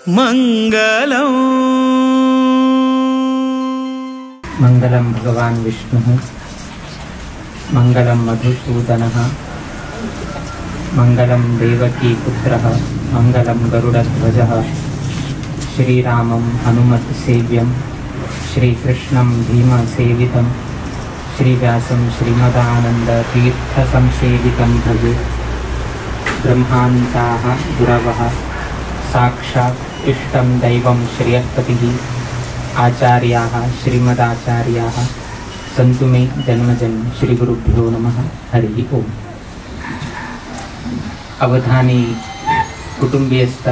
मंगलम। मंगलम भगवान विष्णुः, मंगलम मधुसूदनः, मंगलम देवकी पुत्रः, मंगलम गरुडध्वजः, श्रीरामं हनुमत् सेव्यं, श्रीकृष्णं भीमसेवितं, श्रीव्यासं श्रीमदानन्दतीर्थसंसेवितं भजे। ब्रह्मान्ताः गुरवः साक्षात् इष्टं दैवं श्रियःपतिः, आचार्याः श्रीमदाचार्याः सन्तु मे जन्म जन्म। श्रीगुरुभ्यो नमः। हरिः ओम्। अवधानी कुटुंबीयस्थ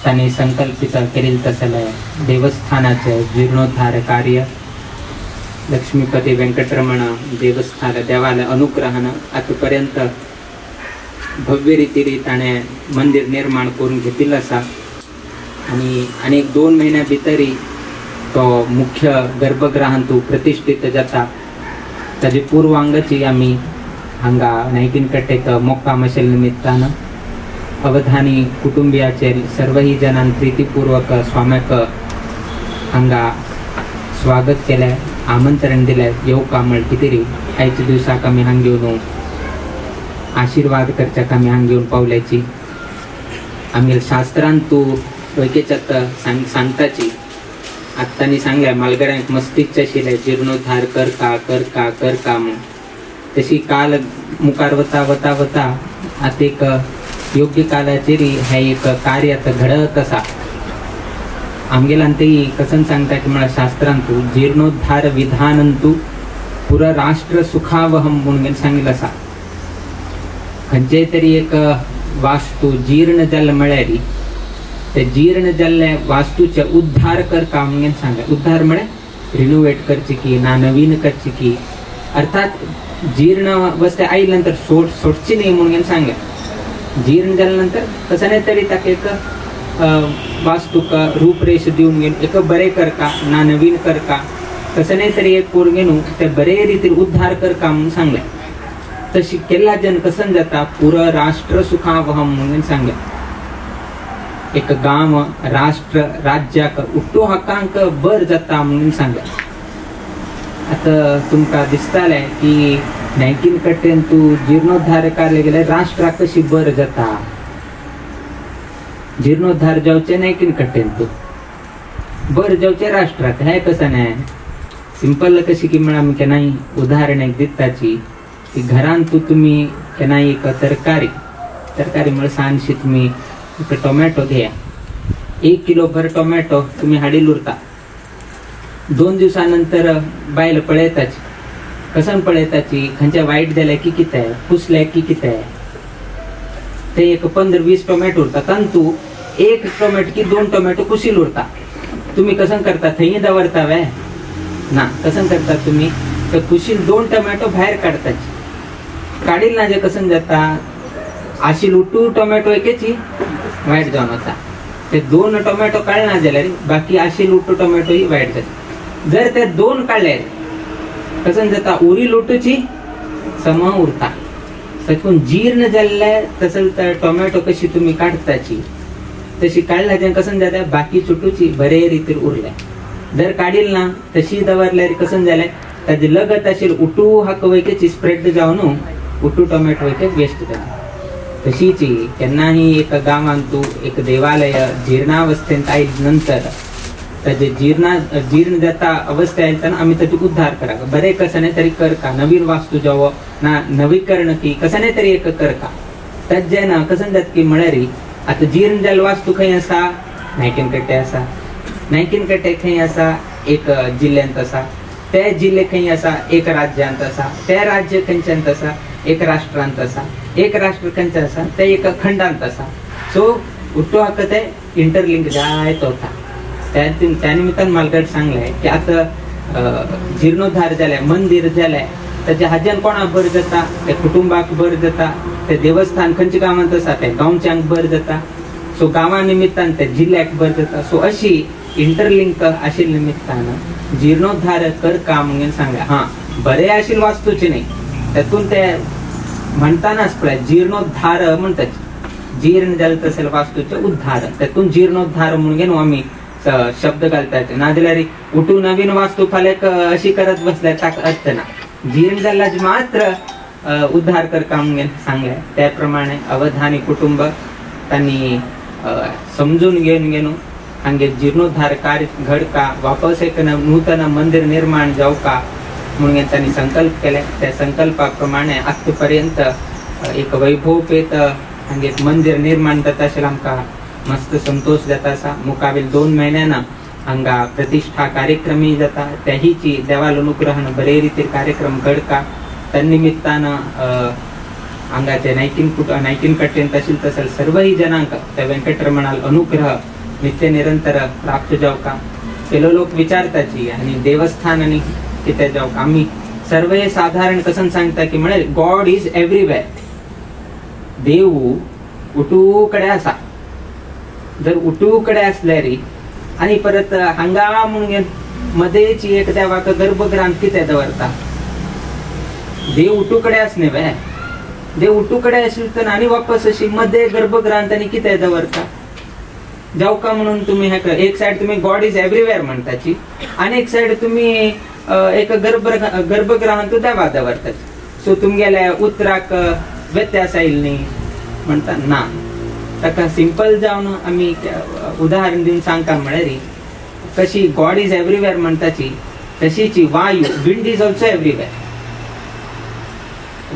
तांणी संकल्पित केलेलं तसलें देवस्थानाचें जीर्णोद्धार कार्य लक्ष्मीपती वेंकटरमण देवस्थान देवाल्या अनुग्रहान आतापर्यंत भव्य रितीन ताणें मंदिर निर्माण करून घेतिल्लें आसा आनी आनीक 2 म्हयन्या भितरी तो मुख्य गर्भगृहांतु प्रतिष्ठित जाता। ताजे पूर्वांगाची आमी हांगा नायकीनकट्टेक मोक्काम आशिल्ल्या निमित्तान अवधानी कुटुंबियाचे सर्वही जनान प्रीतिपूर्वक स्वाम्याक हांगा स्वागत केलें, आमंत्रण दिलें येवका म्हळ कितें आयच्या दिवसाक आमी हांगा येवन आशिर्वाद करच्याक आमी हांगा येवन पावल्याची। आमगेल्या शास्त्रांत तूं वैकेच्यात सांगताची आतां तांणी सांगलें मालगड्यांक मस्तीच आशिल्लें जीर्णोद्धार कर का कर का कर का म्हूण। तशी काल मुखार वता वता वता आतां एक योग्य कालाचेर हें एक कार्य आतां घडत आसा। आमगेल्यान ती कसन सांगता की म्हळ्यार शास्त्रांतू जीर्णोद्धार विधानंतु पुरा राष्ट्र सुखावहम म्हणून सांगिल्लें आसा। खंयचेय तरी एक वास्तू जीर्ण जाल्लें म्हळ्यार ते जीर्ण जाल्ले वास्तूचे उद्धार करता म्हणून सांगलें। उद्धार म्हळ्यार रिनोवेट करची की ना नवीन करची की, अर्थात जीर्ण अवस्था आयले नंतर सोडची न्ही म्हणून सांगलें। जीर्ण जाल्या नंतर कसं नाही तरी ताका एक वास्तूक रूपरेश दिवन घेवन एक बरें करता ना नवीन करता कसं नाही तरी एक करून घेवन ते बरे रितीन उद्धार करता म्हणून सांगलें। तशी केल्ला जन कसन जाता पुरो राष्ट्र सुखावहम म्हणून सांगलें। एक गांव राष्ट्र राज्याक उट्टो हक्कांक बर जाता म्हणून सांगलें। आतां तुमकां दिसतालें की नायकीनकट्टेन तूं जीर्णोद्धार कार्य गेल्यार राष्ट्राक कशी बर जाता, जीर्णोद्धार जावचें नायकीनकट्टेन तूं बर जावचें राष्ट्राक, हें कसं न्हय सिंपल कशी की म्हळ्यार आमी केन्नाय उदाहरण एक दिताची की घरांत तूं तुमी केन्नाय एक तरकारी तरकारी म्हळ्यार सानशी तुमी एक टोमॅटो घेया, 1 किलो भर टोमॅटो तुमी हाडील उरता, 2 दिवसां नंतर बायल पळयताची कसन पळयताची खंयच्या वायट जाल्या की कितें कुसल्या की कितें, ते एक 15-20 टोमॅटो उरता तांतू 1 टोमॅटो की 2 टोमॅटो कुशील उरता। तुमी कसन करता थंय दवरता वे ना, कसन करता तुमी ते कुशील 2 टोमॅटो भायर काडताची, काडील ना जे कसन जाता आशील उटू टोमॅटो एकेची वायट जावन वता, ते 2 टोमॅटो काडना जाल्यार बाकी आशील उटू टोमॅटोय वायट जाता। जर ते 2 काडले कसन जाता उरी लोटूची सम उरता। तातूंत जीर्ण जाल्ले तसो टोमॅटो कशी तुमी काडटाची तशी काडल्या जेन्ना कसन जाता बाकी चुटूची बरे रितीन उरले, जर काडील ना तशी दवरल्यार कसन जालें ताजे लगत आशिल्ले उटू हाका वयकेची स्प्रेड जावन उटू टोमॅटो वयके वेस्ट जाता। तशीच केन्नाही एक गांवांत तूं एक देवालय जीर्णावस्थेंत आयले नंतर ताजे जीर्ण जाता अवस्था आयली आमी ताजो उद्धार करा, बरें कसं नाही तरी करका, नवीन वास्तू जावो ना नवीकरण की कसं नाही तरी एक करका। ताजें जेन्ना कसन जाता की म्हळ्यार आतां जीर्ण जाल्लो वास्तू खंय आसा नायकीनकट्टे आसा, नायकीनकट्टे खंय आसा एक जिल्ल्यांत आसा, ते जिल्ले खंय आसा एक राज्यांत आसा, ते राज्य खंयच्यांत आसा एक राष्ट्रांत आसा, एक राष्ट्र खंयचें आसा ते एक खंडांत आसा। सो उट्टो हाका ते इंटरलिंक जायत वता। त्या निमित्तान मालगड सांगलें की आतां जीर्णोद्धार जालें मंदिर जालें ताच्या हाज्यान कोणाक बर जाता, त्या कुटुंबाक बर जाता, ते देवस्थान खंयच्या गांवांत आसा ते गांवच्यांक बर जाता, सो गांवा निमित्तान ते जिल्ल्याक बर जाता। सो अशी इंटरलिंक आशिल्ल्या निमित्तान जीर्णोद्धार कर का म्हणून सांगलें। हां बरें आशिल्लें वास्तूचें न्ही, तातूंत ते म्हणटानाच पळय जीर्णोद्धार म्हणटात, जीर्ण जालें तशें वास्तूचें उद्धार, तेतून जीर्णोद्धार म्हणून घेवन आमी शब्द घालताचे. नाजाल्यार उठून नवीन वास्तू फाल्यां अशी करत बसल्यार ताका अर्थ ना. जीर्ण जाल्यार मात्र उद्धार करका म्हणून सांगलें. त्या प्रमाणे अवधानी कुटुंब तांणी समजून घेवन घेवन हांगे जीर्णोद्धार कार्य घडका, वापस एक नूतन मंदिर निर्माण जावका म्हणून तांणी संकल्प केले. त्या संकल्पा प्रमाणे आतापर्यंत एक वैभवपेत हांगे मंदिर निर्माण जाता अशें आमकां मस्त संतोष जाता आसा. मुखावेल 2 म्हयन्यान हांगा प्रतिष्ठा कार्यक्रमय जाता, त्याहीची देवाल अनुग्रहान बरे रितीर कार्यक्रम घडका. त्या निमित्तान हांगाचे नायकीन कट्टेन तशील तसल सर्वही जनांक त्या वेंकटरमणाल अनुग्रह नित्य निरंतर प्राप्त जावका. पेलो लोक विचारताची आनी देवस्थान आनी कितें जावका. आमी सर्व साधारण कसन सांगता की म्हळ्यार गॉड is everywhere, देव उटू कडे आसा. जर उटू कडे आसल्यार आनी परत हांगा म्हणून मदेची एक देवाक गर्भग्रांत कितें दवरता, देव उटू कडे आसने वे, देव उटू कडे आशिल्ले तर आनी वापस अशी मध्ये गर्भग्रांत आनी कितें दवरता जावका म्हणून तुम्ही हे एक सायड तुम्ही गॉड is everywhere म्हणताची आनी एक सायड तुम्ही एक गर्भग्रहांत देवा दवरताची. सो तुमगेल्या उतराक व्यत्यास आयल न्ही म्हणटा ना. ताका सिंपल जावन आमी उदाहरण दिवन सांगता म्हळ्यार कशी गॉड is everywhere म्हणटाची तशीची वायू, विंड is also everywhere.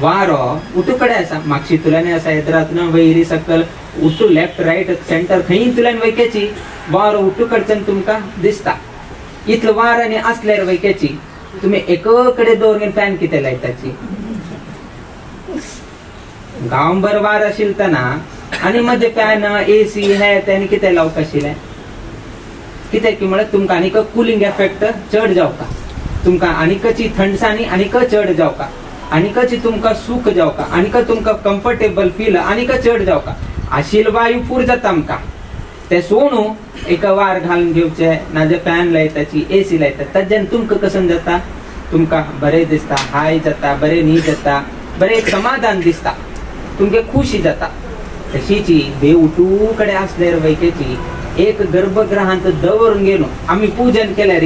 वारो उटू कडे आसा, मागशी तुल्यानी आसा, येद्रातून वयरी सकल उटू लेफ्ट रायट सेंटर खंय तुल्यान वयक्याची वारो उटू कडच्यान तुमकां दिसता. इतलो वार आनी आसल्यार वयक्याची तुमी एक कडेन दवरून फॅन कितें लायताची, गांवभर वार आशिल्तना आनी मदें फॅन एसी हे ते आनी कितें लावपा आशिल्लें कित्याक की म्हळ्यार तुमकां आनीक कुलींग एफेक्ट चड जावका, तुमकां आनीकची थंडसाणी आनीक चड जावका, आनीकची तुमकां सूख जावका, आनीक तुमकां कम्फर्टेबल फील आनीक चड जावका. आशिल वायू पूर जाता आमकां, ते सोणू एक वार घालून घेवचे नाजाल्यार फॅन लायताची एसी लायता, ताज्यान तुमकां कसन जाता, तुमकां बरें दिसता, हाय जाता, बरें न्हीद जाता, बरें एक समाधान दिसता, तुमगे खुशी जाता. तशीची देव उटू कडेन आसल्यार वैकेची एक गर्भगृहांत दवरून घेवन आमी पूजन केल्यार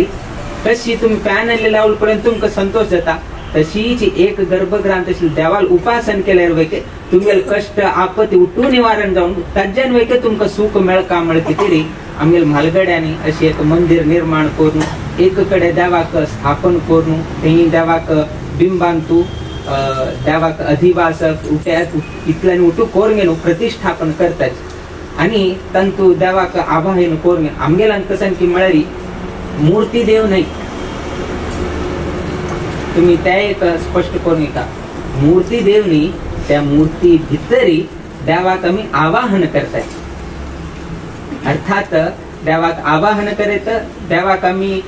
कशी तुमी फॅन लावले पर्यंत तुमकां संतोष जाता, तशीच एक गर्भगृहांत आशिल्ले देवाल उपासन केल्यार वैके तुमगेले कश्ट आपत्ती उठून निवारण जावन ताज्यान वैके तुमकां सूख मेळका म्हळ्यार कितें आमगेले म्हालगड्यांनी अशें एक मंदिर निर्माण करून एक कडेन देवाक स्थापन करून थंय देवाक बिंबांतू देवाक अधिवास इतल्यान उठू करून घेवन प्रतिष्ठापन करतात आनी तांतू देवाक आवाहन करून घेवन आमगेल्यान कशें की म्हळ्यार मूर्ती देव न्हय, तुम्ही त्या एक स्पष्ट करून घेता, मूर्ती देव न्ही, त्या मूर्ती भितरी देवाक आमी आवाहन करतात. अर्थात देवाक आवाहन करीत देवाक आमी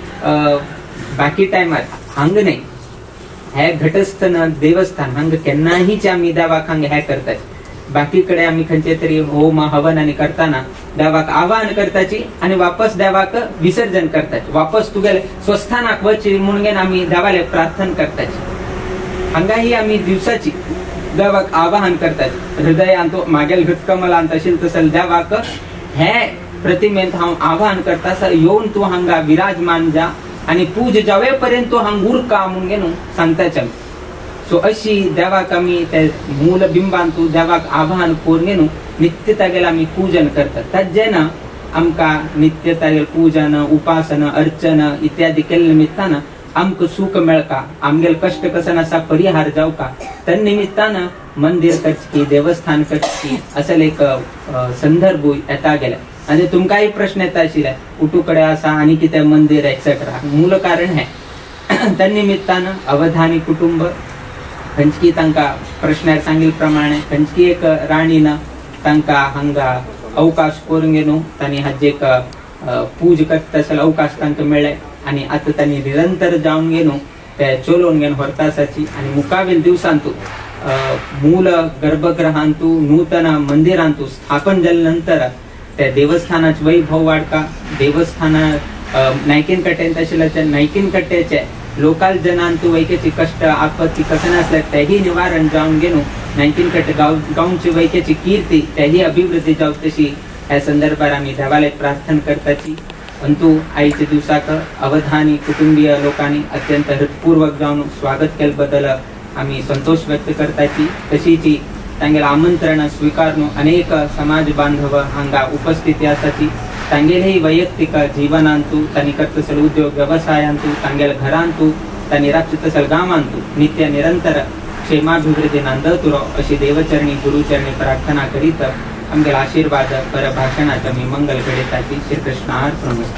बाकी टायमार हांग न्हय, हे घटस्थन देवस्थान हांग केन्नाहीच आमी देवाक हांग हे करतात. बाकी कडे आमी खंयचे तरी होम हवन आनी करताना देवाक आवाहन करताची आनी वापस देवाक विसर्जन करतात, वापस तुगेले स्वस्थानाक वची म्हणून घेवन आमी देवाले प्रार्थना करताची. हांगाही आमी दिवसाची देवाक आवाहन करतात, हृदयांत मागेल हृत्कमलांत आशिल्ले तसले देवाक हे प्रतिमेंत हांव आवाहन करता सर येवन तूं हांगा विराजमान जा आनी पूज जावे पर्यंत तूं हांग उरका म्हणून घेवन सांगताचे आमी. सो अशी देवाक आमी ते मूल बिंबांतू देवाक आवाहन करून घेवन नित्य तागेले आमी पूजन करतात. ताजें आमकां नित्य तागेले पूजन उपासन अर्चन इत्यादी केल्ले निमित्तान आमकां सूख मेळका, आमगेले कश्ट कसन आसा परिहार जावका. त्या निमित्तान मंदिर करची देवस्थान करची असले एक संदर्भ येता गेले. आनी तुमकांय प्रश्न येता आशिल्ले उटू कडेन आसा आनी कितें मंदिर एक्सेट्रा, मूल कारण हें. त्या निमित्तान अवधानी कुटुंब खंयची तांकां प्रश्नार सांगिल्ले प्रमाणे खंयची एक राणीन तांकां हांगा अवकाश करून घेवन तांणी हाजे एक पूज करता आसले अवकाश तांकां मेळ्ळे आनी आतां तांणी निरंतर जावन घेवन ते चलोवन घेवन व्हरता आसाची. आनी मुखावेल दिवसांतू मूल गर्भगृहांतू नूतन मंदिरांतू स्थापन जाले नंतर त्या देवस्थानाचे वैभव वाडका. देवस्थाना नायकीन कट्ट्यांत आशिल्ल्या त्या नायकीन कट्ट्याचे लोकाल जनांतू वैकेची कश्ट आपत्ती कशें आसल्यार तेही निवारण जावन घेवन नायकीनकट्ट गांवची वैक्याची कीर्ती त्याही अभिवृद्धी जाव तशी ह्या संदर्भात आमी देवालय प्रार्थना करताची. अंतु आयचे दिवसाक अवधानी कुटुंबीय लोकांनी अत्यंत हृदपूर्वक जावन स्वागत केल्ले बद्दल आमी संतोष व्यक्त करताची. तशीची तांगेले आमंत्रण स्वीकारून अनेक समाज बांधव हांगा उपस्थिती आसाची. तांगेलेही वैयक्तिक जीवनांतु तांणी करतसल उद्योग व्यवसायांतु तांगेले घरांतु तांणी राबचे तसल गांवांतु नित्य निरंतर क्षेमाभिवृद्धी नांदतुरो अशी देवचरणी गुरुचरणी प्रार्थना करीत आमगेले आशीर्वाद पर भाषणाच्या मी मंगल घडयताची. श्रीकृष्णार्पणमस्तु.